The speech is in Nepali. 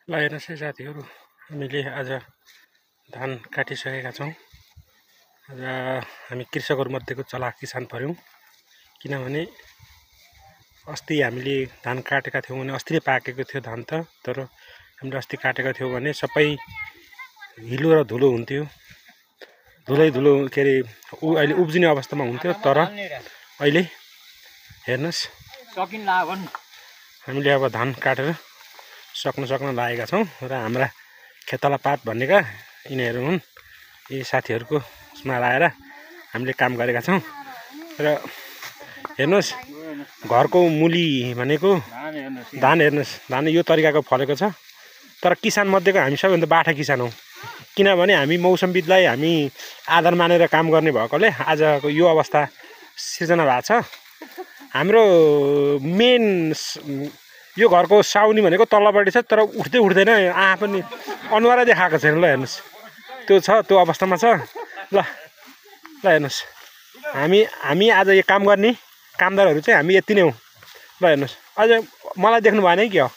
ल हेर्नुहोस् है साथीहरू, हामीले आज धान काटिसकेका छौँ र हामी कृषकहरूमध्येको चलाक किसान पर्यौँ। किनभने अस्ति हामीले धान काटेका थियौँ भने अस्ति नै पाकेको थियो धान त, तर हामीले अस्ति काटेका थियौँ भने सबै हिलो र धुलो हुन्थ्यो। धुलो के अरे अहिले उब्जिने अवस्थामा हुन्थ्यो। तर अहिले हेर्नुहोस् हामीले अब धान काटेर सक्न लागेका छौँ र हाम्रा खेताला पात भन्नेका यिनीहरू हुन्। यी साथीहरूको उसमा लाएर हामीले काम गरेका छौँ र हेर्नुहोस् घरको मुली भनेको धान। हेर्नुहोस् धान यो तरिकाको फलेको छ। तर किसान मध्येको हामी सबैभन्दा बाठा किसान हौँ। किनभने हामी मौसमविदलाई हामी आधार मानेर काम गर्ने भएकोले आजको यो अवस्था सिर्जना भएको छ। हाम्रो मेन यो घरको साउनी भनेको तल्लोपट्टि छ, तर उठ्दैन। पनि अनुहारै देखाएको छैन। ल हेर्नुहोस् त्यो छ, त्यो अवस्थामा छ। ल हेर्नुहोस् हामी आज यो काम गर्ने कामदारहरू चाहिँ हामी यति नै हौँ। ल हेर्नुहोस् अझ मलाई देख्नु भएन कि के हो?